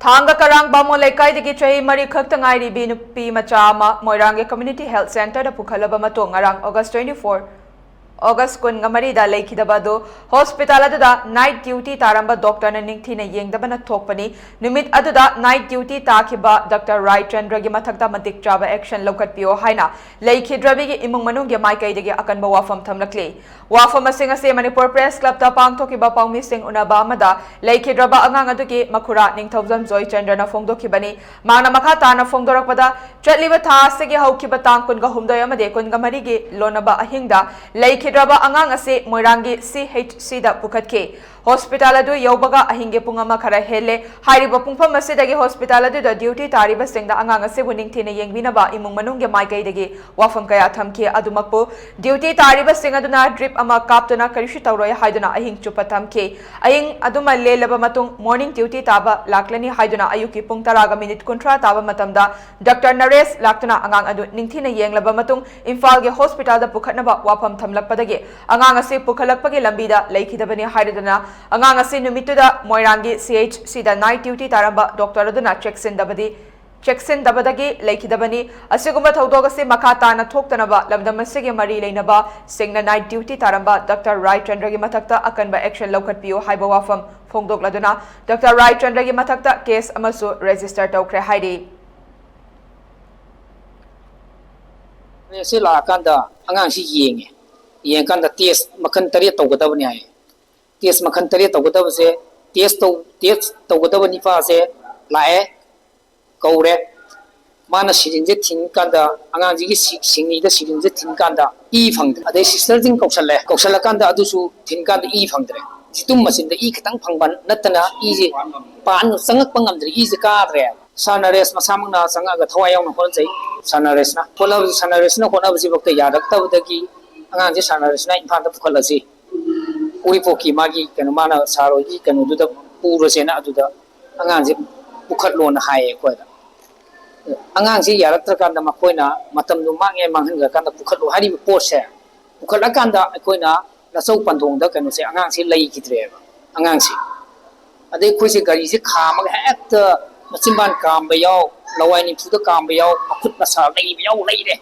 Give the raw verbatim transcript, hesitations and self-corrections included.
ꯊꯥꯡꯒ ꯀꯔꯥꯡ ꯕꯥꯃꯣꯟ ꯂꯩꯀꯥꯏꯗꯒꯤ ꯆꯍꯤ ꯃꯔꯤ ꯈꯛꯇ ꯉꯥꯏꯔꯤꯕꯤ ꯅꯨꯄꯤ ꯃꯆꯥ ꯑꯃ ꯃꯣꯏꯔꯥꯡꯒꯤ ꯀꯝꯃ꯭ꯌꯨꯅꯤꯇꯤ ꯍꯦꯜꯊ ꯁꯦꯟꯇꯔꯗ ꯄꯨꯈꯠꯂꯕ ꯃꯇꯨꯡ ꯉꯔꯥꯡ ꯑꯣꯒꯁ twenty four, ꯑꯣꯒꯁ ꯀꯨꯟꯒ ꯃꯔꯤꯗ ꯂꯩꯈꯤꯗꯕ ꯑꯗꯨ ꯍꯣꯁꯄꯤꯇꯥꯜ ꯑꯗꯨꯗ ꯅꯥꯏꯠ ꯗ꯭ꯌꯨꯇꯤ ꯇꯥꯔꯝꯕ ꯗꯣꯛꯇꯔꯅ ꯅꯤꯡꯊꯤꯅ ꯌꯦꯡꯗꯕꯅ ꯊꯣꯛꯄꯅꯤ꯫ ꯅꯨꯃꯤꯠ ꯑꯗꯨꯗ ꯅꯥꯏꯠ ꯗ꯭ꯌꯨꯇꯤ ꯇꯥꯈꯤꯕ ꯗꯥꯛꯇꯔ ꯔꯥꯏ ꯆꯟꯗ꯭ꯔꯒꯤ ꯃꯊꯛꯇ ꯃꯇꯤꯛ ꯆꯥꯕ ꯑꯦꯛꯁꯟ ꯂꯧꯈꯠꯄꯤꯌꯣ ꯍꯥꯏꯅ ꯂꯩꯈꯤꯗ꯭ꯔꯕꯤꯒꯤ ꯏꯃꯨꯡ ꯃꯅꯨꯡꯒꯤ ꯃꯥꯏꯀꯩꯗꯒꯤ ꯑꯀꯟꯕ ꯋꯥꯐꯝ ꯊꯝꯂꯛꯂꯤ꯫ ꯋꯥꯐꯝ ꯑꯁꯤꯡ ꯑꯁꯤ ꯃꯅꯤꯄꯨꯔ ꯄ꯭ꯔꯦꯁ ꯀ꯭ꯂꯕꯇ ꯄꯥꯡꯊꯣꯛꯈꯤꯕ ꯄꯥꯎꯃꯤꯁꯤꯡ ꯎꯅꯕ ꯑꯃꯗ ꯂꯩꯈꯤꯗ꯭ꯔꯕ ꯑꯉꯥꯡ ꯑꯗꯨꯒꯤ ꯃꯈꯨꯔꯥ ꯅꯤꯡꯊꯧꯖꯝ ꯖꯣꯏꯆꯟꯗ꯭ꯔꯅ ꯐꯣꯡꯗꯣꯛꯈꯤꯕꯅꯤ꯫ ꯃꯍꯥꯛꯅ ꯃꯈꯥ ꯇꯥꯅ ꯐꯣꯡꯗꯣꯔꯛꯄꯗ, ꯆꯠꯂꯤꯕ ꯊꯥ ꯑꯁꯤꯒꯤ ꯍꯧꯈꯤꯕ ꯇꯥꯡ ꯀꯨꯟꯒ ꯍꯨꯝꯗꯣꯏ ꯑꯃꯗꯤ ꯀꯨꯟꯒ ꯃꯔꯤꯒꯤ ꯂꯣꯟꯅꯕ ꯑꯍꯤꯡꯗ ꯂꯩꯈꯤꯗ꯭ꯔꯕ ꯑꯉꯥꯡ ꯑꯁꯤ ꯃꯣꯏꯔꯥꯡꯒꯤ ꯁꯤ ꯑꯩꯆ ꯁꯤꯗ ꯄꯨꯈꯠꯈꯤ꯫ ꯍꯣꯁꯄꯤꯇꯥꯜ ꯑꯗꯨ ꯌꯧꯕꯒ ꯑꯍꯤꯡꯒꯤ ꯄꯨꯡ ꯑꯃ ꯈꯔ ꯍꯦꯜꯂꯦ꯫ ꯍꯥꯏꯔꯤꯕ ꯄꯨꯡꯐꯝ ꯑꯁꯤꯗꯒꯤ ꯍꯣꯁꯄꯤꯇꯥꯜ ꯑꯗꯨꯗ ꯗ꯭ꯌꯨꯇꯤ ꯇꯥꯔꯤꯕꯁꯤꯡꯗ ꯑꯉꯥꯡ ꯑꯁꯤꯕꯨ ꯅꯤꯡꯊꯤꯅ ꯌꯦꯡꯕꯤꯅꯕ ꯏꯃꯨꯡ ꯃꯅꯨꯡꯒꯤ ꯃꯥꯏꯀꯩꯗꯒꯤ ꯋꯥꯐꯝ ꯀꯌꯥ ꯊꯝꯈꯤ꯫ ꯑꯗꯨꯃꯛꯄꯨ, ꯗ꯭ꯌꯨꯇꯤ ꯇꯥꯔꯤꯕꯁꯤꯡ ꯑꯗꯨꯅ ꯗ꯭ꯔꯤꯞ ꯑꯃ ꯀꯥꯞꯇꯨꯅ ꯀꯔꯤꯁꯨ ꯇꯧꯔꯣꯏ ꯍꯥꯏꯗꯨꯅ ꯑꯍꯤꯡ ꯆꯨꯞꯄ ꯊꯝꯈꯤ꯫ ꯑꯍꯤꯡ ꯑꯗꯨꯃ ꯂꯦꯜꯂꯕ ꯃꯇꯨꯡ ꯃꯣꯔꯅꯤꯡ ꯗ꯭ꯌꯨꯇꯤ ꯇꯥꯕ ꯂꯥꯛꯂꯅꯤ ꯍꯥꯏꯗꯨꯅ ꯑꯌꯨꯛꯀꯤ ꯄꯨꯡ ꯇꯔꯥꯒ ꯃꯤꯅꯤꯠ ꯀꯨꯟꯊ꯭ꯔꯥ ꯇꯥꯕ ꯃꯇꯝꯗ ꯗꯥꯛꯇꯔ ꯅꯔꯦꯁ ꯂꯥꯛꯇꯨꯅ ꯑꯉꯥꯡ ꯑꯗꯨ ꯅꯤꯡꯊꯤꯅ ꯌꯦꯡꯂꯕ ꯃꯇꯨꯡ ꯏꯝꯐꯥꯜꯒꯤ ꯍꯣꯁꯄꯤꯇꯥꯜꯗ ꯄꯨꯈꯠꯅꯕ ꯋꯥꯐꯝ ꯊꯝꯂꯛꯄꯗꯒꯤ ꯑꯉꯥꯡ ꯑꯁꯤ ꯄꯨꯈꯠꯂꯛꯄꯒꯤ ꯂꯝꯕꯤꯗ ꯂꯩꯈꯤꯗꯕꯅꯤ ꯍꯥꯏꯔꯗꯨꯅ ꯑꯉꯥꯡ ꯑꯁꯤ ꯅꯨꯃꯤꯠꯇꯨꯗ ꯃꯣꯏꯔꯥꯡꯒꯤ ꯁꯤ ꯑꯩꯆ ꯁꯤꯗ ꯅꯥꯏꯠ ꯗ꯭ꯌꯨꯇꯤ ꯇꯥꯔꯝꯕ ꯗꯣꯛꯇꯔ ꯑꯗꯨꯅ ꯆꯦꯛꯁꯤꯟꯗꯕꯗꯤ ꯆꯦꯛꯁꯤꯟꯗꯕꯗꯒꯤ ꯂꯩꯈꯤꯗꯕꯅꯤ꯫ ꯑꯁꯤꯒꯨꯝꯕ ꯊꯧꯗꯣꯛ ꯑꯁꯤ ꯃꯈꯥ ꯇꯥꯅ ꯊꯣꯛꯇꯅꯕ ꯂꯝꯗꯝ ꯑꯁꯤꯒꯤ ꯃꯔꯤ ꯂꯩꯅꯕꯁꯤꯡꯅ ꯅꯥꯏꯠ ꯗ꯭ꯌꯨꯇꯤ ꯇꯥꯔꯝꯕ ꯗꯥꯛꯇꯔ ꯔꯥꯏ ꯆꯟꯗ꯭ꯔꯒꯤ ꯃꯊꯛꯇ ꯑꯀꯟꯕ ꯑꯦꯛꯁꯟ ꯂꯧꯈꯠꯄꯤꯌꯨ ꯍꯥꯏꯕ ꯋꯥꯐꯝ ꯐꯣꯡꯗꯣꯛꯂꯗꯨꯅ ꯗꯥꯛꯇꯔ ꯔꯥꯏ ꯆꯟꯗ꯭ꯔꯒꯤ ꯃꯊꯛꯇ ꯀꯦꯁ ꯑꯃꯁꯨ ꯔꯦꯖꯤꯁꯇꯔ ꯇꯧꯈ꯭ꯔꯦ ꯍꯥꯏꯔꯤ꯫ ꯁꯤ ꯂꯥꯛꯑꯀꯥꯟꯗ ꯑꯉꯥꯡꯁꯤ ꯌꯦꯡꯉꯦ꯫ ꯌꯦꯡꯉꯀꯥꯟꯗ ꯇꯦꯁ ꯃꯈꯜ ꯇꯔꯦꯠ ꯇꯧꯒꯗꯕꯅꯤ ꯍꯥꯏꯌꯦ꯫ ꯇꯦꯁ ꯃꯈꯜ ꯇꯔꯦꯠ ꯇꯧꯒꯗꯕꯁꯦ, ꯇꯦꯁ ꯇꯧ-, ꯇꯦꯁ ꯇꯧꯒꯗꯕ ꯅꯤꯄꯥꯁꯦ ꯂꯥꯛꯑꯦ, ꯀꯧꯔꯦ꯫ ꯃꯥꯅ ꯁꯤꯔꯤꯟꯁꯦ ꯊꯤꯟꯀꯥꯟꯗ, ꯑꯉꯥꯡꯁꯤꯒꯤ ꯁꯤ-, ꯁꯤꯡꯂꯤꯗ ꯁꯤꯔꯤꯟꯁꯦ ꯊꯤꯟꯀꯥꯟꯗ ꯏ ꯐꯪꯗ꯭ꯔꯦ꯫ ꯑꯗꯩ ꯁꯤꯁꯇꯔꯁꯤꯡ ꯀꯧꯁꯜꯂꯦ, ꯀꯧꯁꯜꯂꯀꯥꯟꯗ ꯑꯗꯨꯁꯨ ꯊꯤꯟꯀꯥꯟꯗ ꯏ ꯐꯪꯗ꯭ꯔꯦ꯫ ꯖꯤꯇꯨꯝ ꯃꯆꯤꯟꯗ ꯏ ꯈꯤꯇꯪ ꯐꯪꯕ ꯅꯠꯇꯅ ꯏꯁꯦ ꯄꯥꯟ ꯆꯪꯉꯛꯄ ꯉꯝꯗ꯭ꯔꯦ, ꯏꯁꯦ ꯀꯥꯗ꯭ꯔꯦ꯫ ꯁꯥꯔ ꯅꯔꯦꯁ ꯃꯁꯥꯃꯛꯅ ꯆꯪꯉꯛꯑꯒ ꯊꯋꯥꯏ ꯌꯥꯎꯅ ꯍꯣꯠꯅꯖꯩ꯫ ꯁꯥꯔ ꯅꯔꯦꯁꯅ ꯍꯣꯠꯅꯕ-, ꯁꯥꯔ ꯅꯔꯦꯁꯅ ꯍꯣꯠꯅꯕꯁꯤꯐꯥꯎꯗ ꯌꯥꯔꯛꯇꯕꯗꯒꯤ ꯑꯉꯥꯡꯁꯦ ꯁꯥꯔ ꯅꯔꯦꯁꯅ ꯏꯝꯐꯥꯜꯗ ꯄꯨꯈꯠꯂꯁꯤ, ꯎꯔꯤꯄꯣꯛꯀꯤ ꯃꯥꯒꯤ ꯀꯩꯅꯣ, ꯃꯥꯅ ꯁꯥꯔ ꯍꯣꯏꯒꯤ ꯀꯩꯅꯣꯗꯨꯗ ꯄꯨꯔꯁꯦꯅ ꯑꯗꯨꯗ ꯑꯉꯥꯡꯁꯦ ꯄꯨꯈꯠꯂꯣꯅ ꯍꯥꯏꯌꯦ ꯑꯩꯈꯣꯏꯗ꯫ ꯑꯉꯥꯡꯁꯤ ꯌꯥꯔꯛꯇ꯭ꯔꯀꯥꯟꯗ ꯃꯈꯣꯏꯅ ꯃꯇꯝꯗꯣ ꯃꯥꯡꯉꯦ, ꯃꯥꯡꯍꯟꯈ꯭ꯔꯀꯥꯟꯗ ꯄꯨꯈꯠꯂꯣ ꯍꯥꯏꯔꯤꯕ ꯄꯣꯠꯁꯦ ꯄꯨꯈꯠꯂꯀꯥꯟꯗ ꯑꯩꯈꯣꯏꯅ ꯂꯆꯧ ꯄꯟꯊꯣꯡꯗ ꯀꯩꯅꯣꯁꯦ, ꯑꯉꯥꯡꯁꯤ ꯂꯩꯈꯤꯗ꯭ꯔꯦꯕ꯫ ꯑꯉꯥꯡꯁꯤ ꯑꯗꯩ ꯑꯩꯈꯣꯏꯁꯦ ꯒꯥꯔꯤꯁꯦ ꯈꯥꯝꯃꯒ ꯍꯦꯛꯇ ꯃꯆꯤꯟꯕꯥꯟ ꯀꯥꯝꯕ ꯌꯥꯎ, ꯂꯋꯥꯏ ꯅꯤꯡꯊꯨꯗ ꯀꯥꯝꯕ ꯌꯥꯎ, ꯃꯈꯨꯠ ꯃꯁꯥ ꯂꯩꯕ ꯌꯥꯎ ꯂꯩꯔꯦ꯫